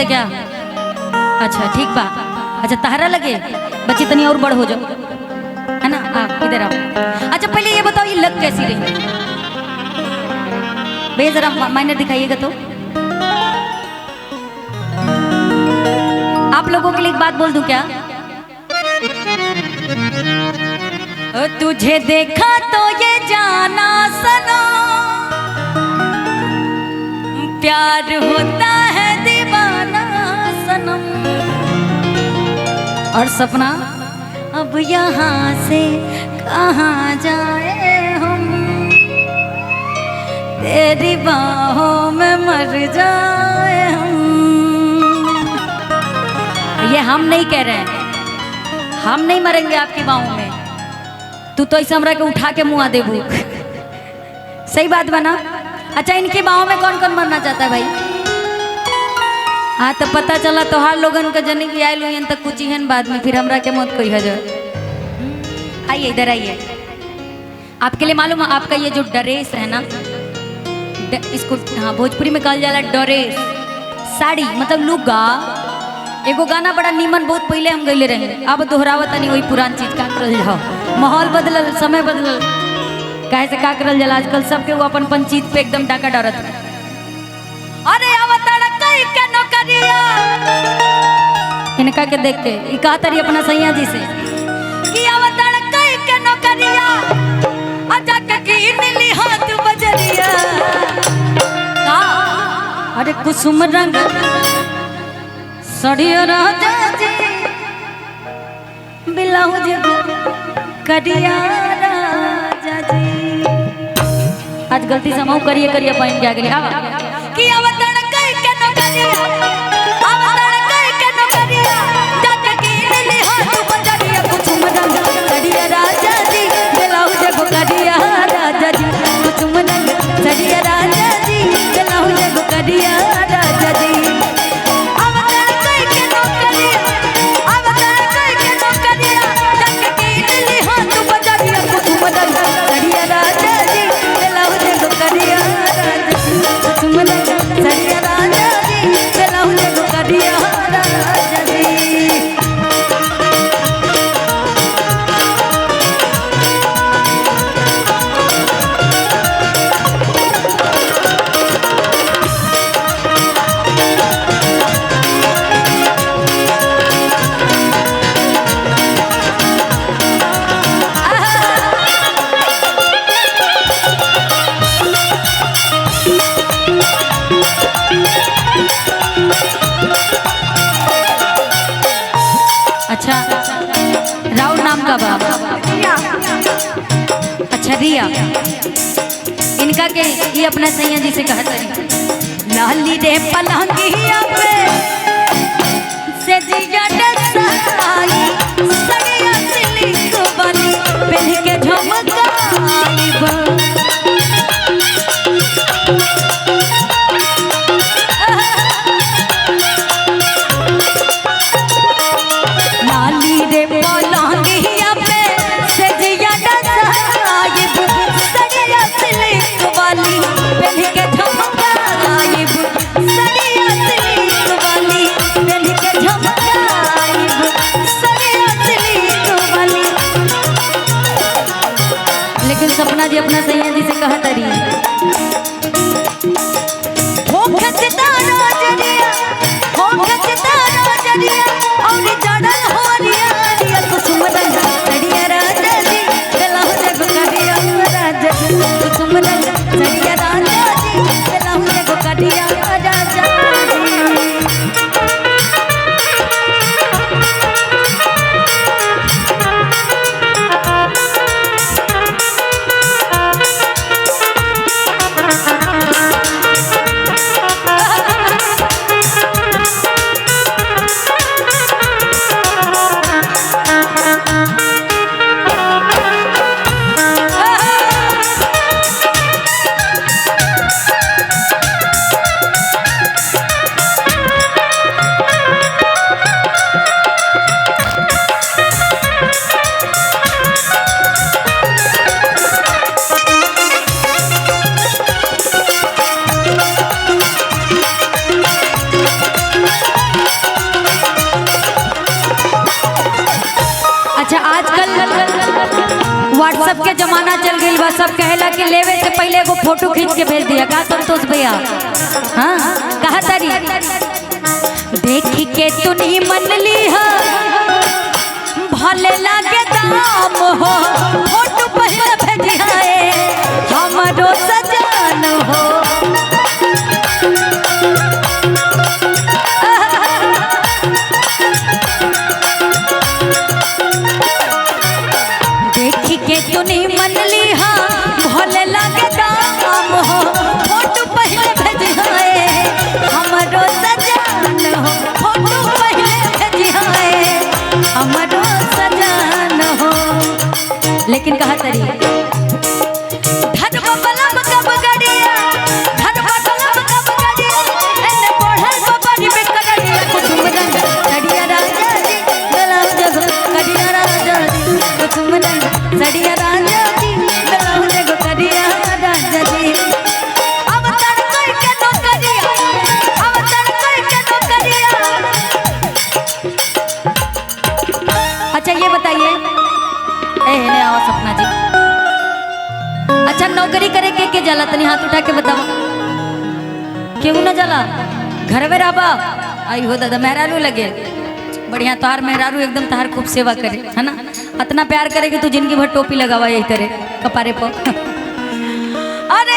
क्या? अच्छा ठीक बा। अच्छा तहरा लगे बच्ची तनी और बड़ हो जाओ, है ना? आ इधर आओ। अच्छा पहले ये बताओ ये लग कैसी रही? भैया जरा माइनर दिखाइएगा। तो आप लोगों के लिए एक बात बोल दूं क्या? तुझे देखा तो ये जाना सनम, प्यार होता है दीवाना सनम। और सपना अब यहाँ से कहाँ जाए हम, तेरी बाहों में मर जाए हम। ये हम नहीं कह रहे हैं, हम नहीं मरेंगे आपकी बाहों में। तू तो ऐसे हमरा के उठा के मुँह देबू। सही बात बना। अच्छा इनकी बाहों में कौन कौन मरना चाहता है भाई? हाँ तो पता चला तोहार लोगन का जने की आयल हुई तक कुछ ही बाद में फिर हमरा के मौत कोई हजर। आइए इधर आइए। आपके लिए मालूम है आपका ये जो ड्रेस है ना, इसको हाँ भोजपुरी में कहल जाला ड्रेस, साड़ी मतलब लुगा। एगो गाना बड़ा नीमन बहुत पहले हम गईले रहे, अब दोहरावत नहीं वही पुरान चीज। का करल जाओ, माहौल बदलल, समय बदलल, काहे से का करल जाला आजकल सबके वो अपन अपन चीज पे एकदम डाका डरत। अरे अवतार कई के नौकरिया, इनका के देख के ई कहा तरी अपना सैया जी से कि अवतार कई के नौकरिया, अजा के कीन ली हाथ बजरिया। का अरे कुसुम रंग सड़ियो राजा जी, ब्लाउज करिया राजा जी। आज गलती से हम करिए करिए पहन के आ गए। कि अवतरण कई के नौकरिया, अवतरण कई के नौकरिया, जाके कीन ली हाथ बजरिया। कुसुम रंग सड़िया राजा जी, ब्लाउज करिया राजा जी। कुसुम रंग सड़िया राजा जी, ब्लाउज करिया राजा जी। अच्छा राउर नाम का बाप? अच्छा रिया। इनका के ये अपना सैया जी से कहते हैं लाली रे पलंगिया पे से जिया डसाई, सड़िया सिलिक वाली पहन के झमकाई। लेकिन सपना जी अपना सैया जी से कहा तरी हो खचदारा जरिया, हो खचदारा जरिया, और जड़ल हो रिया रिया। कुसुम रंग सड़िया राजा जी, ब्लाउज करिया राजा जी। कुसुम रंग सड़िया राजा जी, ब्लाउज करिया राजा जी। जमाना चल गई बा, सब कहेला कि लेवे से पहले एगो फोटो खींच के भेज दिया। का संतोष भैया? हाँ, कहा तारी देख के तुनी मन ली भले लागे दाम हो, फोटो पहले भेजिए हमरो सजान हो। देख के तुनी मन ली भले लागे दाम हो, फोटो पहले भेजिए हमरो सजान हो, फोटो पहले भेजिए हमरो सजान हो। लेकिन कहा तरी धन बलम कब गड़िया, धन बलम कब गड़िया, एने पढ़ल बबरी में कड़िया, कुसुम रंग सड़िया राजा जी गलाव जग कड़िया राजा जी, कुसुम रंग सड़िया राजा जी गलाव जग कड़िया राजा जी। अब तड़कई के नौकरिया, अब तड़कई के नौकरिया। अच्छा ये बताइए, ए ने आओ सपना जी, अच्छा नौकरी करे के जाला? तनी हाथ उठा के बताओ, केहू ना जाला? घर में रहबा? आई हो दादा, मेहरारू लगे बढ़िया तोहार मेहरारू एकदम तोहार खूब सेवा करे है ना, इतना प्यार करे कि तू जिंदगी भर टोपी लगावा यही तरह कपारे पर। अरे